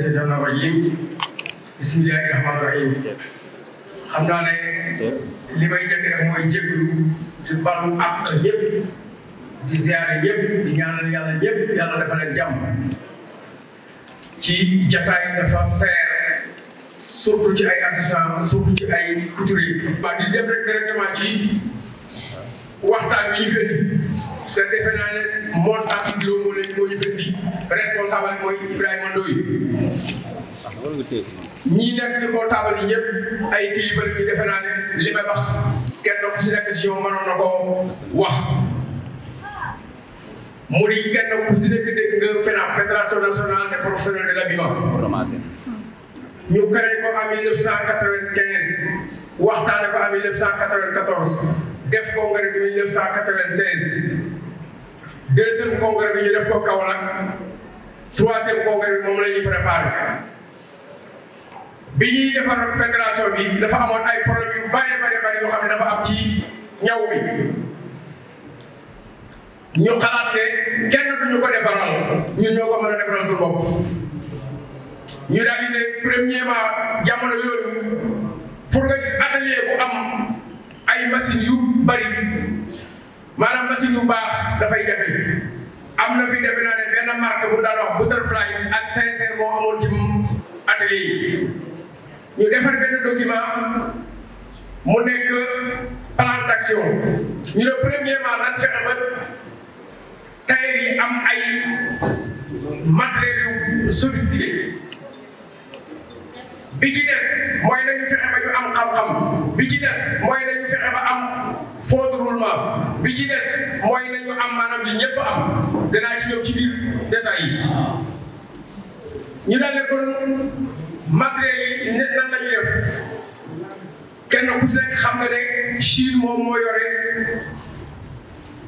الشيطان الرجيم بسم الله الرحمن الرحيم xam naa ne li may njëkk rek mooy jéglu di balu ak ñëpp di ziare ñëpp di ñaanal yàlla ñëpp yàlla dafa leen jàmm ci jataay dafa seer surtout ci ay artisans surtout ci ay couturiers. waaw di dem rek directement ci waxtaan bi ñu fi indi parce que defe naa ne montage vidéo moo ñu fi indi responsable mooy Ibrahima Ndoye ñii nekk ci kaw taabal yi ñëpp ay kilifa la ñu defe naa ne li may wax kenn ku si nekk si yow mënoon na ko wax mu di kenn ku si nekk dégg nga FNAP fédération nationale des professionnels de l'habillement ñu créé ko en 1995 waxtaane ko en 1994 def congrès bi 1996 deuxième congrès bi ñu def ko Kaolack troisième congrès bi moom la ñuy préparé bi ñuy defar fédération bi dafa amoon ay problème yu bari yoo xam ne dafa am ci ñaw bi ñu xalaat ne kenn duñu ko defaral ñun ñoo ko mën a defaral suñu bopp ñu daal di ne premièrement jamono yooyu pour nga gis atelier bu am ay machines yu bari maanaam machine yu baax dafay jafe am na fi defe naa ne benn marque bu daan wax Butterfly ak sincère moo amoon ci atelier yi ñu defar benn document mu nekk plan d'action ñu ne premièrement nan fexe ba tailleur yi am ay matériels yu sophistiqué bi ci des mooy nañu fexe ba ñu am xam-xam bi ci des mooy nañu fexe ba am fond de roulement bi ci des mooy nañu am maanaam li ñëpp am danaa ci ñëw ci biir détails yi ñu daal ne kon matériels yi nan la ñuy def kenn ku si nekk xam nga ne Chine moom moo yore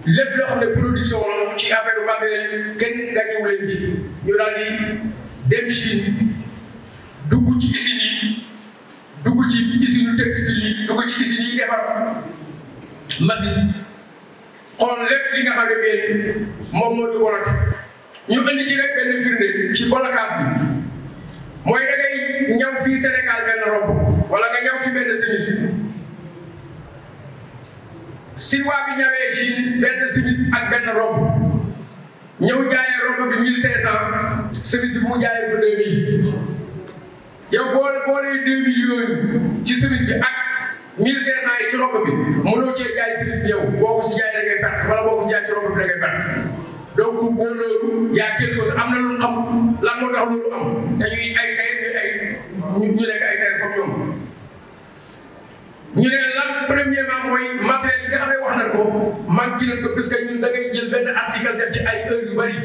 lépp loo xam ne production ci affaire matériel kenn gàññewu leen ci ñu daal di dem Chine dugg ci usines yi dugg ci usine textile yi dugg ci usines yi defar machine xool lépp li nga xam ne bii moom moo ñu bolok ñu indi ci rek benn firnde ci bolokage bi mooy da ngay ñaw fii Sénégal benn robe wala nga ñaw fi benn chemise Chinois bi ñawee Chine benn chemise ak benn robe ñëw jaayee robe bi 1500 chemise bi mu jaayee ko 2000 yow boolee 2000 yooyu ci chemise bi ak 1500 yi ci robe bi mënoo cee jaay chemise bi yow boo ko si jaay da ngay perte wala boo ko si jaay ci robe bi da ngay perte donc boo loolu yaa quelque chose am na lu xam lan moo tax loolu am te ñuy ay tailleur ñu nekk ay tailleur comme ñoom ñu ne lan premièrement mooy matériel bi nga xam ne wax nañ ko manqué nañ ko parce que ñun da ngay jël benn article def ci ay heures yu bari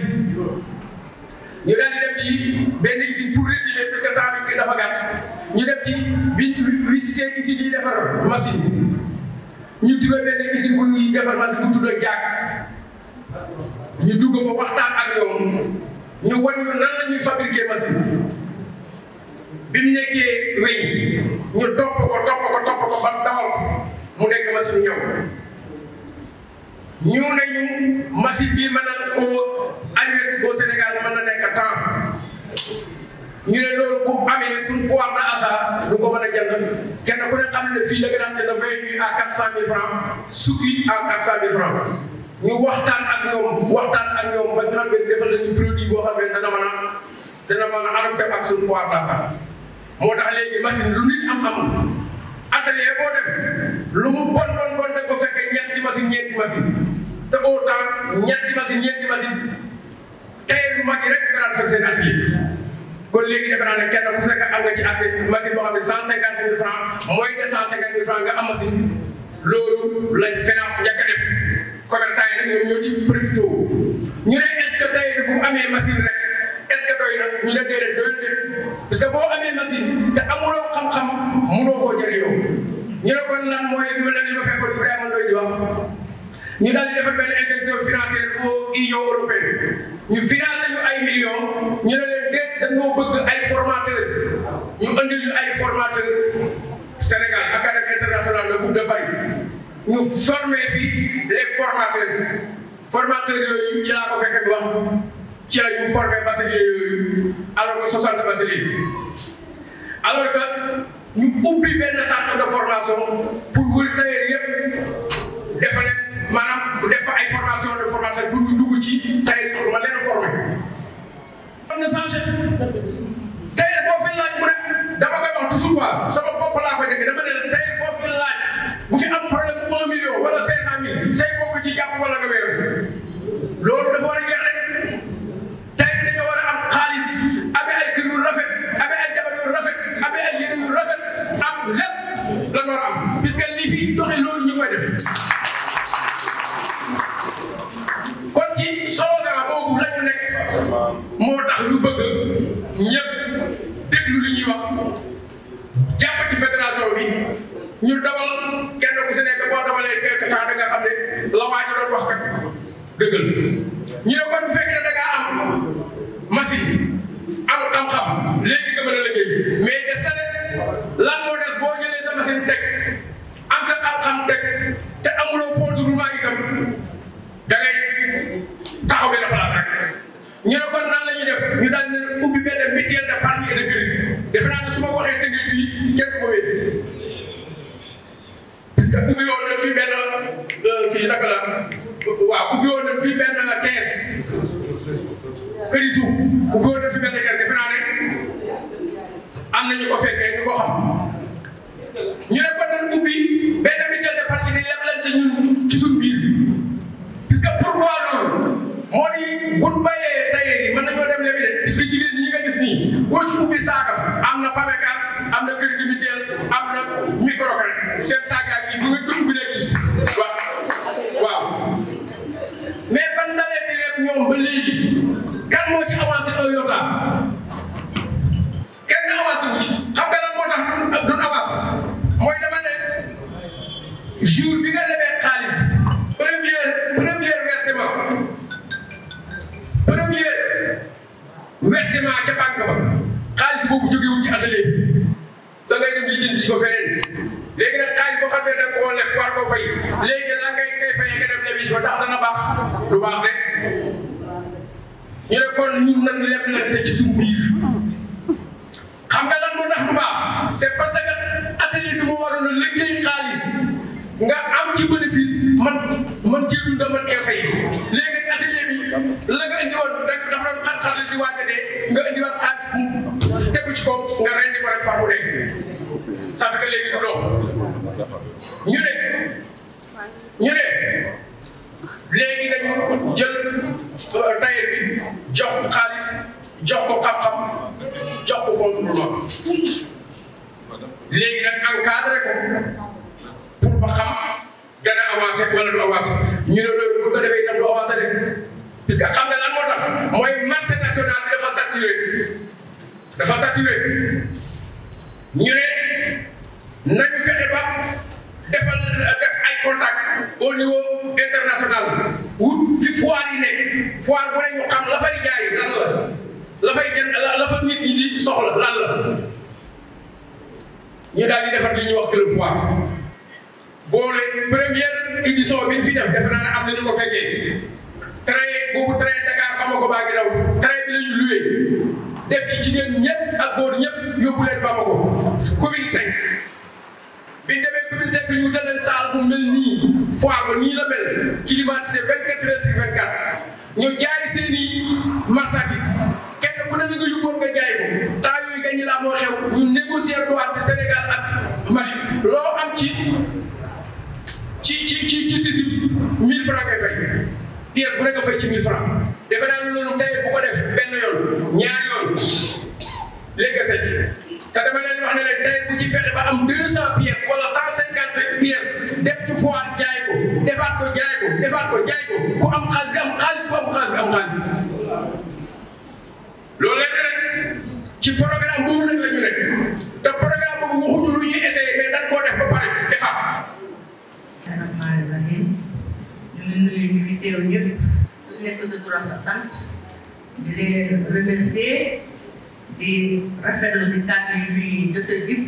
ñu daal di dem ci benn usine pour recycler parce que temps bi dafa gàtt ñu dem ci visiter usine yi defar machine ñu trouvé benn usine bu ñuy defar machine bu tudd jaag ñu dugg fa waxtaan ak ñoom ñu wan ñu nan la ñuy fabriquer machine bi mu nekkee weñ ñu topp ko ba dawal ko mu nekk machine ñëw ñu ne ñu machine bii mën na ko au Sénégal mën na nekk temps ñu ne loolu bu amee suñu pouvoir d'achat du ko mën a jënd kenn ku ne xam ne fii da nga daan jënd 20 000 à 400 000 francs sukki à 400 000 francs ñu waxtaan ak ñoom ba nga xam ne defal nañu produit boo xam ne dana mën a adopté ak suñu pouvoir d'achat moo tax léegi machine lu nit am atelier boo dem lu mu bon da ko fekkee ñeenti machine te autant ñeenti machine tailleur yu mag yi rek nga daan fekk seen atelier kon léegi defe naa ne kenn ku fekk am nga ci accès machine boo xam ne 150 000 francs moins de 150 000 francs nga am machine loolu lañ FNAP njëkk a def commerçant yi nag ñoom ñoo ci profité ñu ne est-ce que tailleur bu amee machine rek est-ce que doy na ñu ne déedéet doyul de parce que boo amee machine te amuloo xam-xam mënoo koo jëriñoo ñu ne kon lan mooy li ma fekkoon Ibrahima Ndoye di wax ñu daal di defar benn institution financière au Union européenne ñu financé ñu ay millions ñu ne leen déet dañoo bëgg ay formateurs ñu andil ñu ay formateurs Sénégal Académie internationale de Coupe de Paris ñu formé fi les formateurs yooyu ci laa ko fekk bi wax ci la ñu formé bachelier yooyu alors que 60 bachelier alors que ñu ubbi benn centre de formation pour wër tailleur yëpp defal leen maanaam def fa ay formation de formateur pour ñu dugg ci tailleur pour ma leen formé. am na changé tailleur boo fi laaj mu ne dama koy wax toujours quoi sama bopp laa koy dégg dama ne la tailleur boo fi laaj bu fi am problème 1 million wala 500 000 say bokk ci jàpp wala nga weeru loolu dafa war a jeex rek tailleur dañoo war a am xaalis amee ay kër yu rafet amee ay jabar yu rafet amee ay yére yu rafet am lépp lan war a am puisque lii fi doxee loolu ñu koy def kon ci slogan boobu la ñu nekk moo tax ñu bëgg ñëpp déglu li ñuy wax jàpp ci fédération bi ñu dawal kenn ku si nekk boo dawalee quelque temps da nga xam ne la waa ji doon wax kat dëggal ñu ne kon bu fekkee ne da ngaa am machine am xam-xam léegi nga mën a liggéey mais des na de lan moo des boo jëlee sa machine teg am sa xam-xam teg te amuloo fond de roulement itam da ngay taxaw benn place rek ñu ne kon nan la ñuy def ñu daal di ubbi benn mutuelle d'épargne et de crédit defe naa ne su ma waxee tënkee fii kenn ko wéet parce que ubbi woon nañ fii benn kii naka la waaw ubbi woon nañ fii benn 15 kër yi suuf ubbi woon nañ fii benn 15 defe naa ne am na ñu ko fekkee ñu ko xam ñu ne kon nañ ubbi benn mutuelle d'épargne di leblante ñun ci suñu biir puisque pourquoi loolu moo di buñ bayee tailleur yi mën nañoo dem lebi de puisque jigéen ñi nga gis nii koo ci ubbi saagam am na pamekas am na crédit mutuel am na microcrédit seen saagaak yi bu ngeen ko ubbi léegi gis waaw mais ban dalee di leeb ñoom ba léegi kan moo ci avancé un iota kenn avancé wu ci xam nga lan moo tax duñ avancé mooy dama ne jour bi nga lebee xaalis premier versement ca banque ba xaalis boobu jógewul ci atelier bi da ngay dem lijjanti si ko feneen léegi nag xaalis boo xam ne da nga koo leb war koo fay léegi la ngay koy fayee nga dem lebi ko ndax dana baax du baax de ñu ne kon ñun nañ leblante ci suñu biir xam nga lan moo tax du baax c'est parce que atelier bi moo waroon a liggéey xaalis nga am ci bénéfice man cee dunda man kee fay léegi nag atelier bi la nga indi woon dafa doon xar-xar di waaj a dee nga indiwaat xaalis tegu ci kaw nga rendi ko rek far mu dee ça fait que léegi du dox ñu ne léegi dañu jël tailleur bi jox ko xaalis jox ko xam-xam jox ko fond de roulement léegi nag encadré ko pour ba xam dana avancé wala du avancé ñu ne loolu bu ko defee itam du avancé de puisque xam nga lan moo tax mooy marché national bi dafa saturé ñu ne nañu fexe ba def ay contact au niveau international wut fi foire yi nekk foire bu ne ñu xam la fay jaay lan la fay jënd la fa nit ñi di soxla lan la ñu daal di defar li ñuy wax club foire boole première édition bi ñu fi def defe naa ne am na ñu ko fekkee train Dakar Bamako baa ngi daw train bi la ñu loué def ci jigéen ñëpp ak góor ñëpp yóbbu leen Bamako commune 5 bi ñu demee commune 5 bi ñu wutal leen salle bu mel nii foire ba nii la mel climatisé 24 heures sur 24 ñu jaay seen i marchandise kenn ku ne nga yóbboon nga jaay ko temps yooyu gañ la moo xew ñu négocier douane bi Sénégal ak Mali loo am ci tissu 1000 francs ngay fay pièce bu ne nga fay ci 1000 francs defe naa ne loolu tey bu ko def benn yoon ñaari yoon léegi nga seet te dama leen wax ne leen tey bu ci fexe ba am 200 pièces wala 150 pièces dem ci foire jaay ko defaat ko jaay ko defaat ko jaay ko ku am xaalis am xaalis ku am xaalis am xaalis loolu léegi rek ci programme boobu nag la ñu nekk te programme boobu waxuñu lu ñuy essayé mais dañ koo def ba pare defaat. ñu nuyu ñu fi teew ñëpp ku si nekk sa tur ak sa sant di leen remercier di rafetlu si kàddu yi fi jot a jib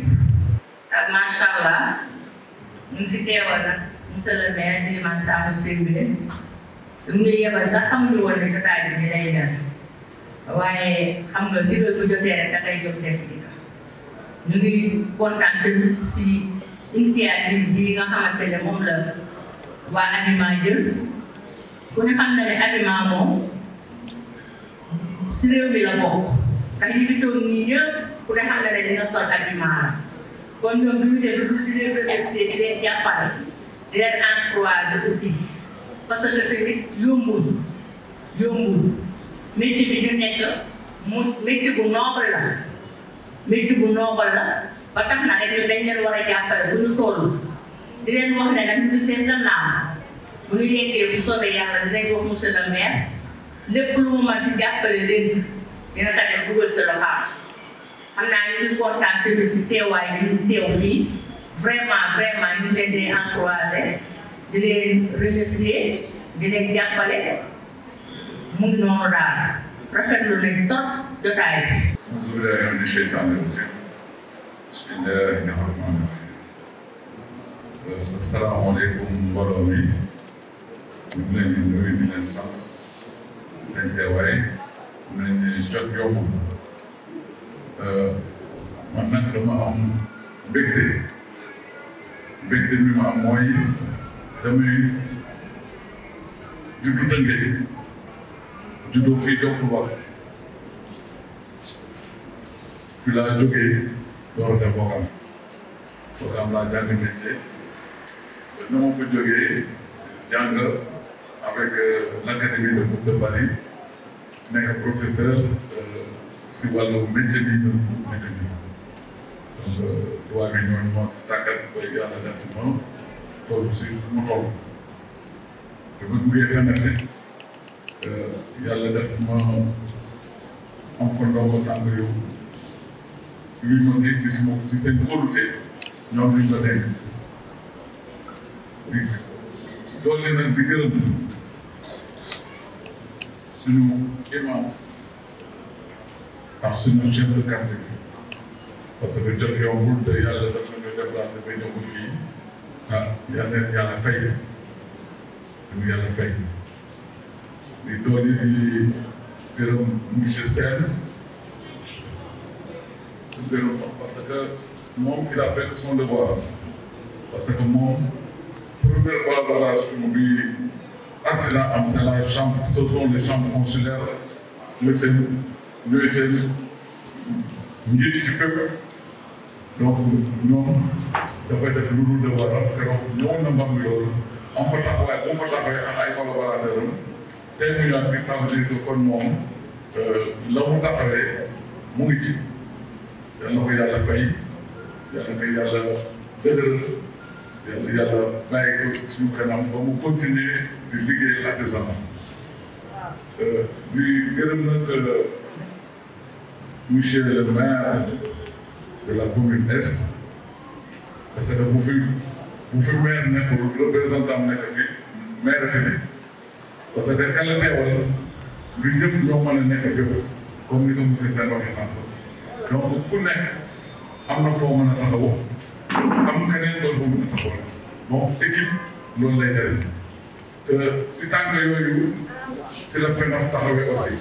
ak macha allah ñu fi teewal nag monsieur le maire Elimane Samba Sène bi de ñu ngi yebal sax xamuñu woon ne jotaay bi ni lay mel waaye xam nga ndigal bu jotee rek da ngay jóg def ci ñu ngi kontaan tamit si initiative bi nga xamante ne moom la waa habillement jël ku ne xam na ne habillement moom si réew mi la bokk ndax ñi fi toog nii ñëpp ku ne xam na ne li nga sol habillement la kon ñoom du ñu def lu di leen remercier di leen jàppale di leen encourager aussi parce que tamit yombul métier bi ñu nekk mu métier bu noble la ba tax na rek ñu dañ leen war a jàppale fu ñu toll di leen wax ne nag ñu seen gannaaw bu ñu yeggee bu soobee yàlla dinañ wax monsieur le maire lépp lu mu mën si jàppale leen dina ko def dugal sa loxo xam naa ñu ngi kontaan tamit si teewaay bi ñu teew fii vraiment ñu leen di encourager di leen remercier di leen jàppale mu ngi noonu daal rafetlu nañ trop jotaay bi. Asalaamaaleykum mbooloo mi ñu ngi leen di nuyu di leen sant seen teewaay ñu leen di jot yomb man nag dama am mbégte mi ma am mooy damay juddu Tëngéej juddoo fii Jokkul wax fi laa jógee door a def Ouakam laa jàng métier na ma fa jógee jàng avec l'académie de Coupe de Paris nekk professeur si wàllu métier bi ñu nekk nii donc tubaab yi ñooñu ma si tàggat ba yàlla def ma toll si mu toll te bu duggee fenn fi yàlla def ma am ko ndombo tànk yow luñ ma ngi si seen kóolute ñoom luñ ma dénk di doole nag di gërëm suñu imam ak suñu chef de quartier bi parce que jot yombul te yàlla daf nañu déplacé ba ñëw fii yàlla fay di doole di gërëm monsieur Sène gërëm parce que moom il a fait son devoir parce que moom première collaboration bi artisan am c'est la chambre ce sont les chambres consulaires ñooy seen njiit ci fépp donc ñoom dafay def lu dul devoir am keroog ñëwoon na mbam loolu am fa taxawaay bu mu fa taxawee ak ay collaborateurs am tey mu ñëwaat fi ça veut dire que kon moom la mu taxawee mu ngi ci yal na ko yàlla fay yal na ko yàlla dëgëral yàlla bàyyi ko suñu kanam ba mu continuer di liggéey artisanat di gërëm nag monsieur le maire de la commune Est parce que bu fi maire nekkul représentant nekk fi maire fi ne parce que kan la teewal du ñëpp ñoo mën a nekk fépp comme ni ko monsieur Sène waxee sànq donc ku nekk am na foo mën a taxawoo am keneen doon foo mën a taxawoo bon équipe loolu lay jëriñ te si tànk yooyu si la FENAF taxawee aussi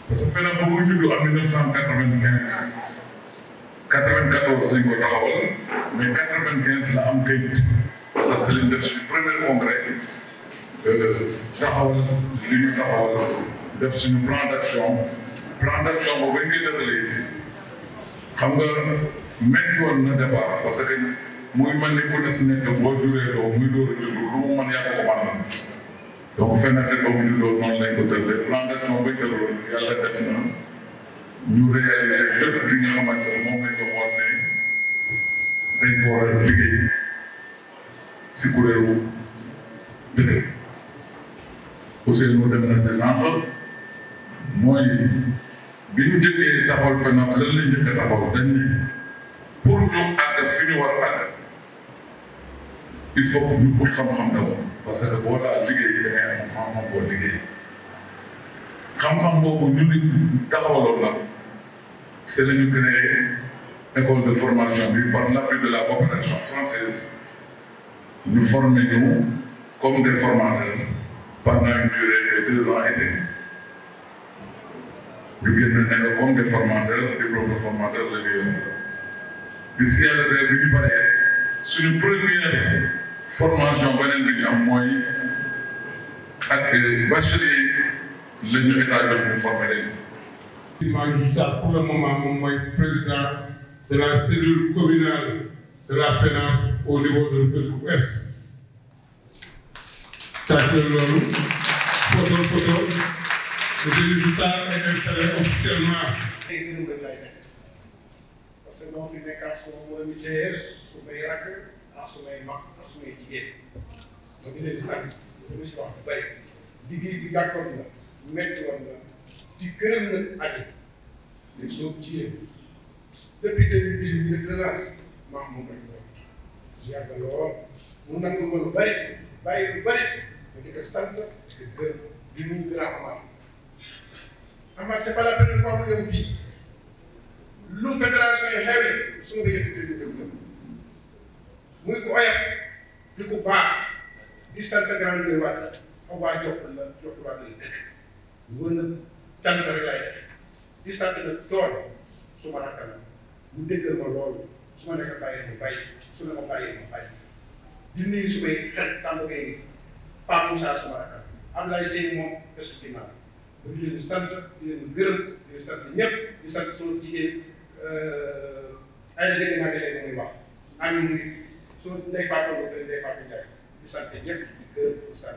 parce que FENAF ba mu juddu en 1995 94 lañ ko taxawal mais 95 la am kayit parce que c'est lañ def suñu premier congrès taxawal li ñu taxawal def suñu plan d'action boobu bañ koy tëralee xam nga métti woon na départ parce que muy mel ni ku ne si nekk boo juree doom muy door a judd lu mu mën yàq ko man donc FENAF ba mu juddoo noonu lañ ko tëralee plan d'action bañ tëraloon yàlla def na ñu réaliser lépp li nga xamante ne moom lañ ko xool ne dañ ko war a liggéey si kuréelu dëkk Ousseynou dem na si sànq mooy bi ñu jëkkee taxawal FENAF lan lañ njëkk a taxaw dañ ne pour ñu àgg fi ñu war a àgg il faut que ñu ut xam-xam d'abord parce que boo daa liggéey da ngay am xam-xam boo liggéey xam-xam boobu ñu ngi taxawaloon nag c'est la ñu créé école de formation bi par l'appui de la coopération française ñu former ñu comme des formateurs pendant une durée de 2 ans et demi ñu génn nekk comme des formateurs diplôme de formateur la ñu yóbbu bis yàlla de bi ñu paree suñu première formation beneen bi ñu am mooy ak bachelier la ñu état bi mu formé leen si. Pour le moment moom mooy président de la cellule communale de la PH.NA.PH au niveau de Rufisque Ouest. Tailleurs loolu photo monsieur le Sarr est installé officiellement. parce que doo fi nekkaat su ma mën a teer su may rakk ak su may mag ak su may jigéen ma ngi leen di tàgg lu si wax bëri liggéey bi gàkkoon na métti woon na ci gërëm na aji li soo ci yéen depuis 2018 bi def relance maa moom rek lool yàgg lool mu nangu ma lu bëri bàyyi lu bëri ma di ko sant di ko gërëm di nuyu gën a amaat c'est pas la première fois mu ñëw fii lu fédération yi xewle su ma ko yëkkatee ñu dem muy ko oyof di ko baax di sant grand bi waat xaw waa jokkul la waat la dëkk wër na tant rek lay def di sant na tool su ma rakk la mu déggal ma loolu su ma nekk bàyyi ma bàyyi su ne ma bàyyi ma bàyyi di nuyu su may xel tàmm ngay Pape Moussa su ma rakk Ablaye Seyni moom effectivement ba di leen di sant di leen gërëm di leen sant ñëpp di sant sunu jigéen ay la dégg naa ne léegi muy wax am muy sunu ndey Fatou Ndao ndey Fatou Ndiaye di sant ñëpp di gërëm di sant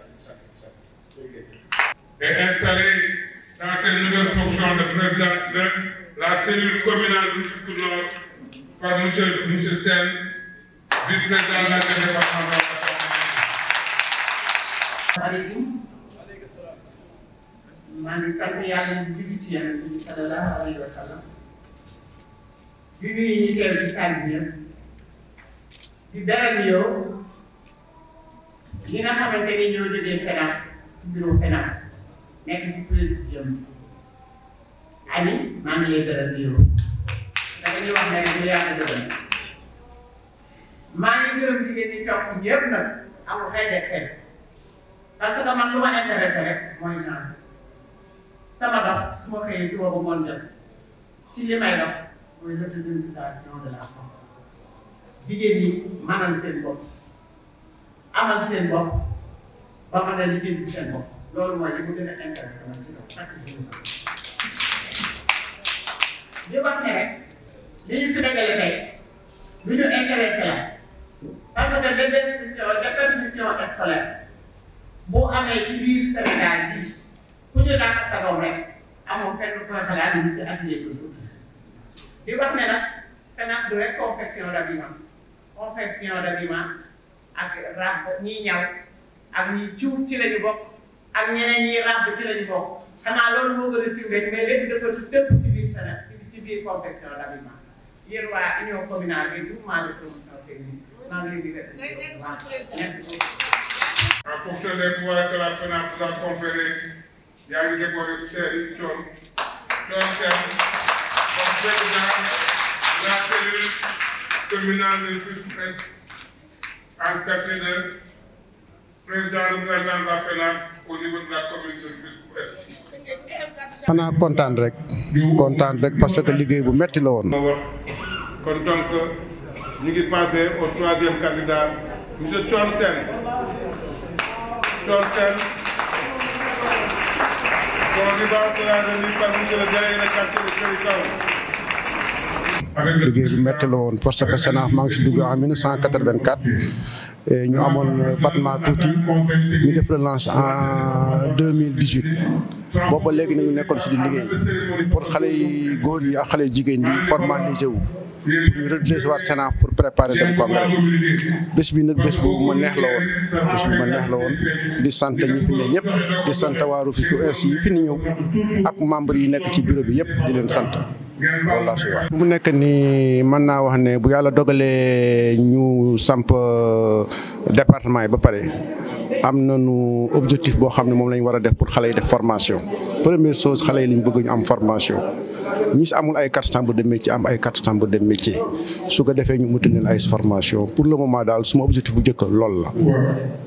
Et installé dans cette nouvelle fonction de président de la cellule communale Rufisque Nord par monsieur Sène, vice-président de la départementale. maa ngi sant yàlla di julli ci Yonent bi sallallahu alayhi wa sallam di nuyu ñi teew ci salle bi yëpp di beral yow ñi nga xamante ni ñoo jógee FENAC ci bureau FENAC nekk ci présidium Aliou maa ngi lay beral yow dañuy wax ne rek lu yàlla dogal maa ngi gërëm jigéen ñi toog fi ñëpp nag amul xëy de seen parce que man lu ma intéressé rek mooy genre sama dox su ma xëyee si boobu ngoon jot ci li may dox mooy l'autonomisation de la femme jigéen ñi mënal seen bopp amal seen bopp ba mën a liggéey ci seen bopp loolu mooy li mu gën a intéressé man ci dox chaque jour li wax ne rek li ñu fi dajale tey lu ñu intéressé la parce que déperdition scolaire boo amee ci biir Sénégal bi ku ñu dàq sa doom rek amoo fenn fooy xalaat ñu si atelier ko di wax ne nag FENAC du rek confection d'habillement ak rab ñiy ñaw ak ñiy cuub ci la ñu bokk ak ñeneen ñiy rab ci la ñu bokk xanaa loolu moo gën a siiw rek mais lépp dafa tëpp ci biir FENAC ci biir confection d'habillement yéen waa union communale bi groupement de promotion féminine maa ngi leen di gërëm waaw merci beaucoup. En fonction des pouvoirs que la FENAC vous a conférés, il y a eu des corrections comme président de la cellule communale de Rufisque en qualité de président représentant de la FENAC au niveau de la commune de Rufisque. xanaa kontaan rek parce que liggéey bu metti la woon. kon donc ñu ngi passé au troisième candidat monsieur Thione Sène. liggéey bu métti la woon parce que SENA maa ngi si dugg en 1984 ñu amoon battement tuuti ñu def relance en 2018 boobu ba léegi nañu nekkoon si di liggéey pour xale yi góor yi ak xale yu jigéen ñi formalisé wu pour ñu redresser waat SENA pour préparer dem congrès bés bi nag bés boobu ma neex la woon di sant ñi fi ne ñëpp di sant waa Rufisque Ouest yi fi ni ñëw ak membre yi nekk ci bureau bi yëpp di leen sant loolu laa si wax. bu mu nekk nii mën naa wax ne bu yàlla dogalee ñu samp département yi ba pare am nañu objectif boo xam ne moom la ñu war a def pour xale yi def formation première chose xale yi lañ bëgg ñu am formation ñi si amul ay carte chambre de métier am ay carte chambre de métier su ko defee ñu mutal leen ay formation pour le moment daal suma objectif bu njëkk loolu la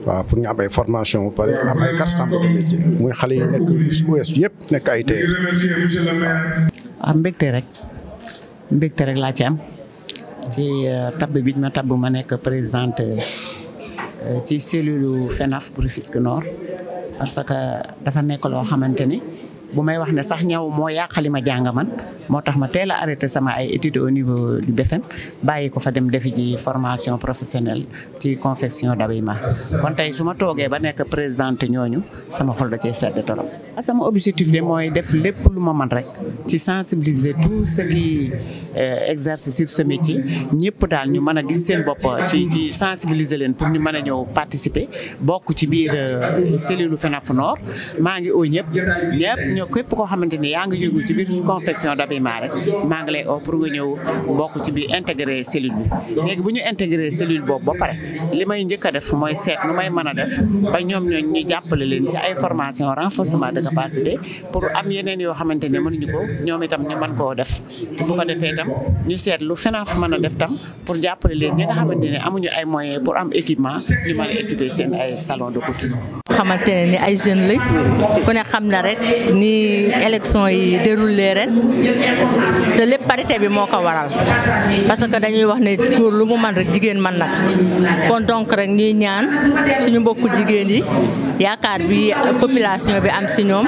waaw pour ñu am ay formation ba pare am ay carte chambre de métier muy xale yi nekk ouest yëpp nekk ay tailleur. am mbégte rek laa ci am ci tabb bi ma tabb ma nekk présidente ci cellule FENAF bu Rufisque Nord parce que dafa nekk loo xamante ni bu may wax ne sax ñaw moo yàqali ma jàng man moo tax ma teel a arrêté sama ay études au niveau du BFM bàyyi ko fa dem defi ji formation professionnelle ci confection d'habillement kon tey su ma toogee ba nekk présidente ñooñu sama xol da cee sedd torop. sama objectif de mooy def lépp lu ma mën rek ci sensibiliser tout ce qui exerce sur ce métier ñëpp daal ñu mën a gis seen bopp ci sensibiliser leen pour ñu mën a ñëw participer bokk ci biir cellule FENAF Nord maa ngi oo ñëpp ñoo képp koo xamante ni yaa ngi yëngu ci biir confection d'habillement rek maa ngi lay oo pour nga ñëw bokk ci biir intégrer cellule bi léegi bu ñu intégrer cellule boobu ba pare li may njëkk a def mooy seet nu may mën a def ba ñoom ñooñu ñu jàppale leen ci ay formation renforcement de capacité pour am yeneen yoo xamante ne mënuñu ko ñoom itam ñu mën koo def bu ko defee itam ñu seet lu FENAF mën a def tam pour jàppale leen ñi nga xamante ne amuñu ay moyens pour am équipement ñu mën a équiper seen ay salon de couture. xamante ne ni ay jeunes lañ ku ne xam na rek ni élection yi déroulé ren te lépp parité bi moo ko waral parce que dañuy wax ne góor lu mu man rek jigéen man nag kon donc rek ñuy ñaan suñu mbokku jigéen yi yaakaar bi population bi am si ñoom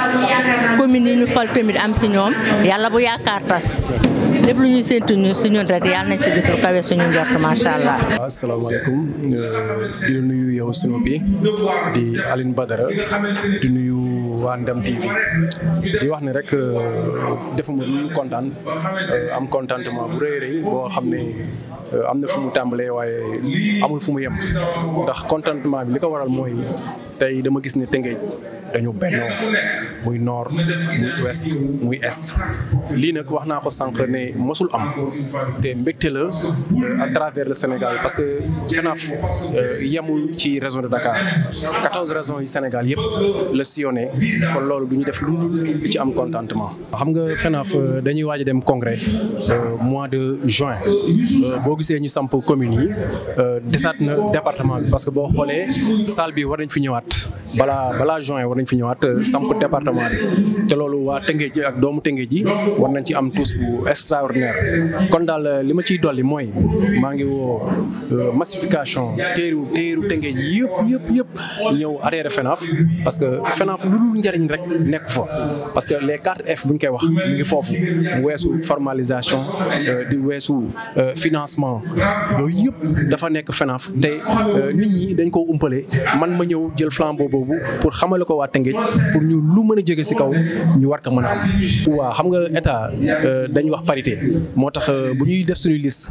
commune yi ñu fal tamit am si ñoom yàlla bu yaakaar tas lépp lu ñuy séntu ñu si ñun rek yàlla nañ si gis lu kawe suñu njort macha allah. asalaamaaleykum di la nuyu yow sunu bi di Aline Badara di nuyu waa NDAM TV di wax ne rek defuma lu kontaan am contentement bu rëy rëy boo xam ne am na fu mu tàmbalee waaye amul fu mu yem ndax contentement bi li ko waral mooy tey dama gis ne Tëngéej dañu bennoo muy nord muy ouest muy est lii nag wax naa ko sànq ne mosul am te mbégte la à travers le Sénégal parce que FENAF yemul ci région de Dakar 14 régions yi Sénégal yëpp la sillonné kon loolu du ñu def lu di ci am contentement. xam nga FENAF dañuy waaj a dem congrès mois de juin boo gisee ñu samp communes yi desaat na département bi parce que boo xoolee salle bi war nañ fi ñëwaat balaa juin war nañ fi ñëwaat samp département bi te loolu waa Tëngéej ji ak doomu Tëngéej ji war nañ ci am tous bu extraordinaire kon daal li ma ciy dolli mooy maa ngi woo massification téeru Tëngéej yëpp ñëw adhéré FENAF parce que FENAF lu dul njëriñ rek nekk fa parce que les 4F bu ñu koy wax mu ngi foofu mu weesu formalisation di weesu financement yooyu yëpp dafa nekk FENAF te nit ñi dañ koo umpale man ma ñëw jël flambeau boobu pour xamale ko waa Tëngéej pour ñu lu mën a jóge ci kaw ñu war ko mën a am. waaw xam nga état dañ wax parité moo tax bu ñuy def suñuy liste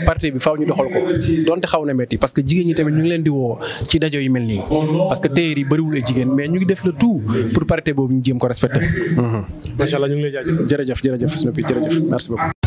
parité bi faaw ñu doxal ko donte xaw na metti parce que jigéen ñi tamit ñu ngi leen di woo ci dajo yu mel nii parce que tailleur yi bëriwul ay jigéen mais ñu ngi def le tout pour parité boobu ñu jéem ko respecter. macha allah ñu ngi lay jaajëfal. jërëjëf Snoopy jërëjëf merci beaucoup.